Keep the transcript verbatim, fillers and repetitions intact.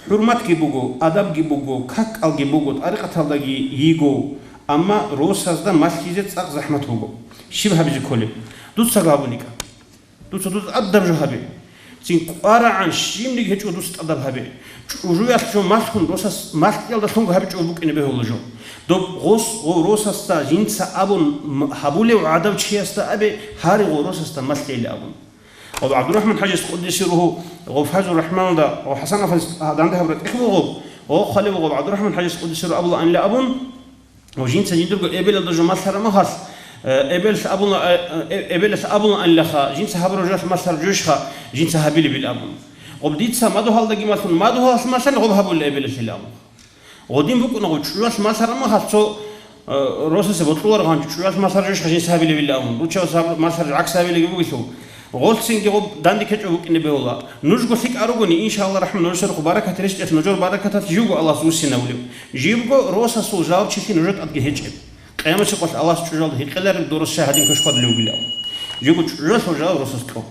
ХӀурматги буго, адабги буго, какалги буго, тӀарикъаталдаги йиго, амма росасда малъизе цӀакъ захӀмат буго. Щиб гьабизе кколеб? Дуцаго гьабуникӀа. Дуца дуда тӀадаб жо гьабе. Цин кӀварагӀан щибниги гьечӀо дуца тӀадаб гьабе. ЧӀужуялъ жо малъун, росас малъиялдалъунго гьабичӀого букӀине бегьула жо. Доб гъос гъов росасда жинца абун м-, гьабулев гӀадав чиясда абе, гьари гъов росасда малъейилан абун. Гъоб ГӀабдурахӀман хӀажияс къуддиса сирругьу, гъоб Файзур Рахманалда, гъоб ХӀасан афандияс данде гьаб ратӀлъи буго, гъоб хъалиб гъоб ГӀабдурахӀман хӀажияс къуддиса сирругьу абула анила абун, Ва жинца жиндирго эбелалда жо малъараб мехалъ, э, эбелалъ абуна, э, э, эбелалъ абуна анилаха, жинца гьабураб жоялъ малъараб жойищха жинца гьабилебил абун. Гъоб дица мадугьалдаги малъун, мадугьалалъ малъани гъоб гьабула эбелалъил абун. Гъодин букӀуна гъоб чӀужуялъ малъараб мехалъ цо, э, росасе бокьуларгъан чӀужуялъ малъараб жойищха жинца гьабилебил абун. Руччабаз гьаб-, малъараб жо гӀакс гьабилеги бугелъул. Гъолцинги гъоб данде ккечӀого букӀине бегьула. Нужго лъикӀ арогони, иншалла рахман, нужер сорухъ баракат рещтӀелъ, нужер баракаталъ живго Аллагьас вуссинавулев. Живго росасул жавабчилъи нужер тӀадги гьечӀеб. Къиямасеб къоялъ Аллагьас чӀужуялда гьикъилареб дурус шагьадин кошквадулевгилан. Живго чӀужуялъул жаваб росас кьо.